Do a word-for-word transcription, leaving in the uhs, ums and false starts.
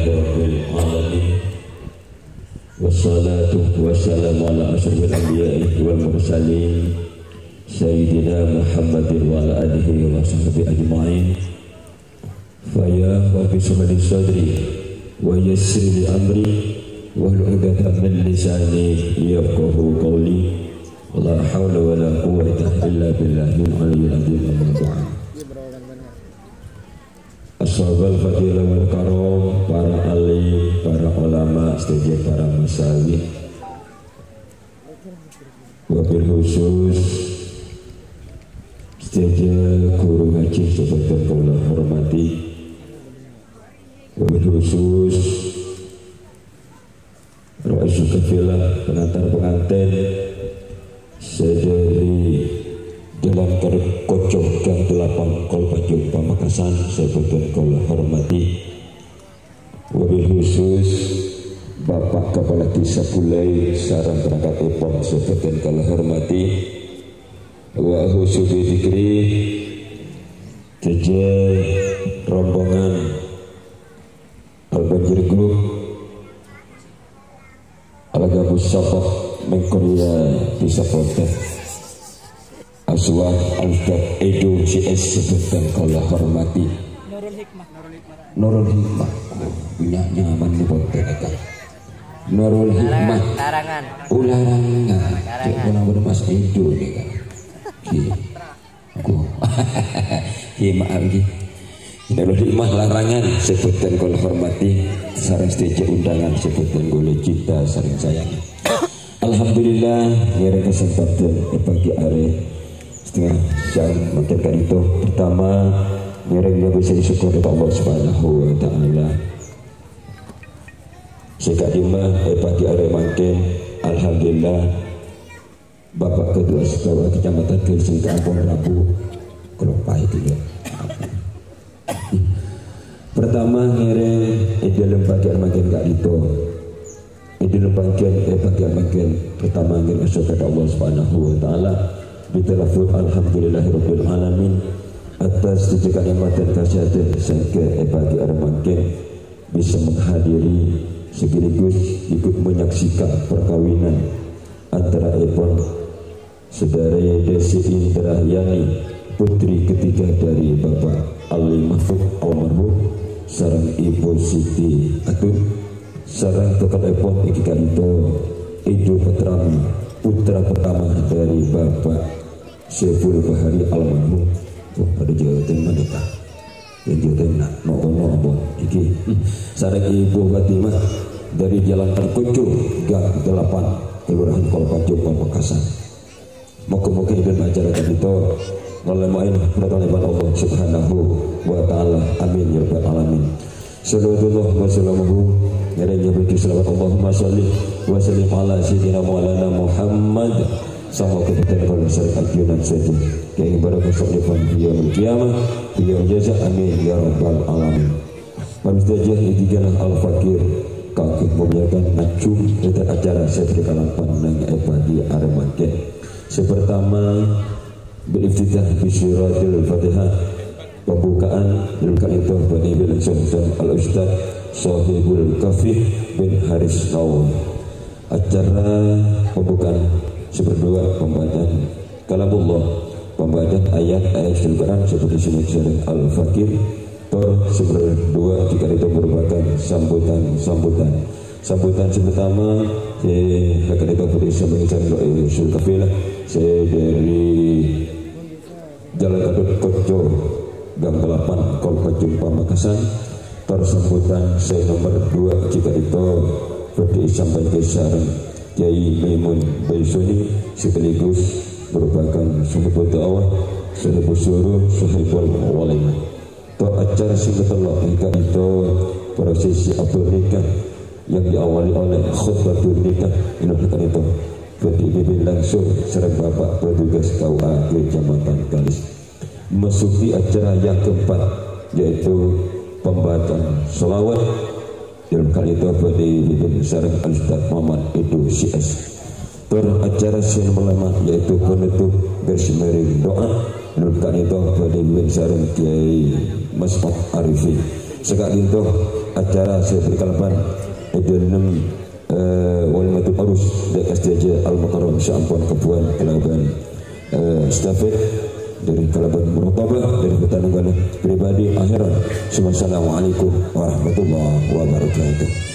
Rabbil alamin. Wassalatu wassalamu ala asyrafil anbiya'i wal mursalin, Sayyidina Muhammadin wa ala alihi wa sahbihi ajma'in. Fa ya Rabbi shrah li sadri wa yassir li amri wahlul 'uqdatam min lisani yafqahu qawli. La haula wa la quwwata illa billahil aliyyil azim, amma ba'd. Ashabal fadilah wal karam, para alim, para ulama, sadhâjâ para masawi. Wabil khusus, sadhâjâ ghuru ngajhi sè bhâdhân kaulâ hormatè. Wabil khusus, Raisul Kafilah, pengantar pengantin, sè dâri Jalan Gatotkaca Gang Delapan, Kol Pajung, Pamekasan, sè bhâdhân kaulâ hormatè. Wabil khusus, Bapak Kepala Desa Bulai sareng perangkatèpon sè bhâdhân kaulâ hormatè. Wa khusus dzikri, sadhâjâ rombongan Al-Banjir Group, Al-Gabus Sabah, Mengkolia Desa Ponte. Aswad Al-Ustaz Edo C S sè bhâdhân kaulâ hormatè. Nurul Hikmah. Nurul Hikmah. Oh, punya nyaman di Ponte, kan. Nurul Hikmah. Larangan. Oh, Larangan. Larangan. Cek pun nomor Mas Edo nih, kan. Iya. Aduh. Ngghi, maaf, ngghi. Nurul Hikmah Larangan sè bhâdhân kaulâ hormatè, sareng sadhâjâ undangan sè bhâdhân kaulâ cinta sareng sayangi. Alhamdulillah, ngèrèng kasempadhân è pagi arè setengah jam mangkèn ka'dinto. Pertama, ngèrèng nyabâsaghi sokkor ka Allah Subhanahu wa Ta'ala. Sè ka'dimma è pagi arè mangkèn, alhamdulillah, Bapak Ketua Sekolah Kecamatan Gresik ampon rabu. Keloppaè ghellâ'. Pertama, ngèrèng è dhâlem bâgiyân mangkèn ka'dinto. È dhâlem bâgiyân, è bâgiyân mangkèn, pertama ngèrèng asokkor ka Allah Subhanahu wa Ta'ala. Bitalaffuz alhamdulillahirabbil alamin. Atas sadhâjâ kanikmatan kasèhadhân sèngghâ è pagi arè mangkèn bisa menghadiri sekaligus ikut menyaksikan perkawinan antaraèpon Saudara Desi Indrayani, putri ketiga dari Bapak Ali Mahfud almarhum, sareng Ibu Siti Atun, sareng tokoèpon èngghi ka'dinto Ibu Patrami, putra pertama dari Bapak Saiful Bahari almarhum. Wah, padâ jhâ' tèmma dâ' ka. Yâ, jhâ' tèmma, no'-, no'-, apa? Iki. Sareng Ibu Fatimah dari Jalan Gatotkaca, Gang Delapan, Kelurahan Kol Pajung, Pamekasan. Moga-moga è dhâlem acara ka'dinto ngalèmo'è rahmat Allah Subhanahu wa Ta'ala. Amin ya rabbal alamin. Shalawatullah wa salamuhu, ngèrèng nyabâghi shalawat, Allahumma shalli wa sallim ala sayyidina maulana Muhammad. Samoga bhâdhân kaulâ sareng ajunan sadhâjâ kèngèng barokah sa'at fi yaumil qiyamah, fi yaumil jaza. Amin ya rabbal alamin. Para sadhâjâ, èngghi Al-Fakir kaangghuy momoya'aghi ngajhung rètan acara sè bhâkal èkalampan neng è pagi arè mangkèn. Sè partama, bil iftitah bi suratil Fatihah. Pembukaan, bil ka'dinto bâdhi èpimpin sareng Al-Ustaz Sohibul Kafi bin Haris Nawawi. Acara pembukaan sè bâdâ duwâ', pembacaan Kalamullah, pembacaan ayat-ayat Al-Quran seperti sè èngghi sareng Al-Fakir. Tor sè bâdâ duwâ' ka'dinto merupakan sambutan-sambutan. Sambutan sè partama, sè ka'dinto bâdhi èsampaikan sareng Zulkafilah, sè dâri Jalan Gatotkaca, Gang Delapan, Kol Pajung, Pamekasan. Tor sambutan sè nomer duwâ' ka'dinto bâdhi èsampaikan sareng Kyai Maimun Baisuni, sekaligus merupakan sahibud da'wah, sahibus surur, sahibul walimah. Tor acara sè katello' èngghi ka'dinto prosesi akad nikah yang diawali oleh khutbatun nikah, èngghi ka'dinto bâdhi èpimpin langsung sareng Bapak Petugas K U A Kecamatan Kalis. Masuki acara yang keempat, yaitu pembacaan sholawat. Èngghi ka'dinto bâdhi èpimpin sareng Al-Ustaz Muhammad Edo C S. Tor acara sè nomer lèma', yaitu penutup garis miring doa. Èngghi ka'dinto bâdhi èpimpin sareng Kyai Mas'ud Arifin. Sè ka'dinto acara sè èparèng kalabân è dhâlem, eh, walimatul urus dâ' K S D J Al-Mukarram sè ampon kabuwân kalabân, eh, estafet dâri kalabân muraqabah dâri bhuta nunggal pribadi akhiran. Wassalamualaikum warahmatullahi wabarakatuh.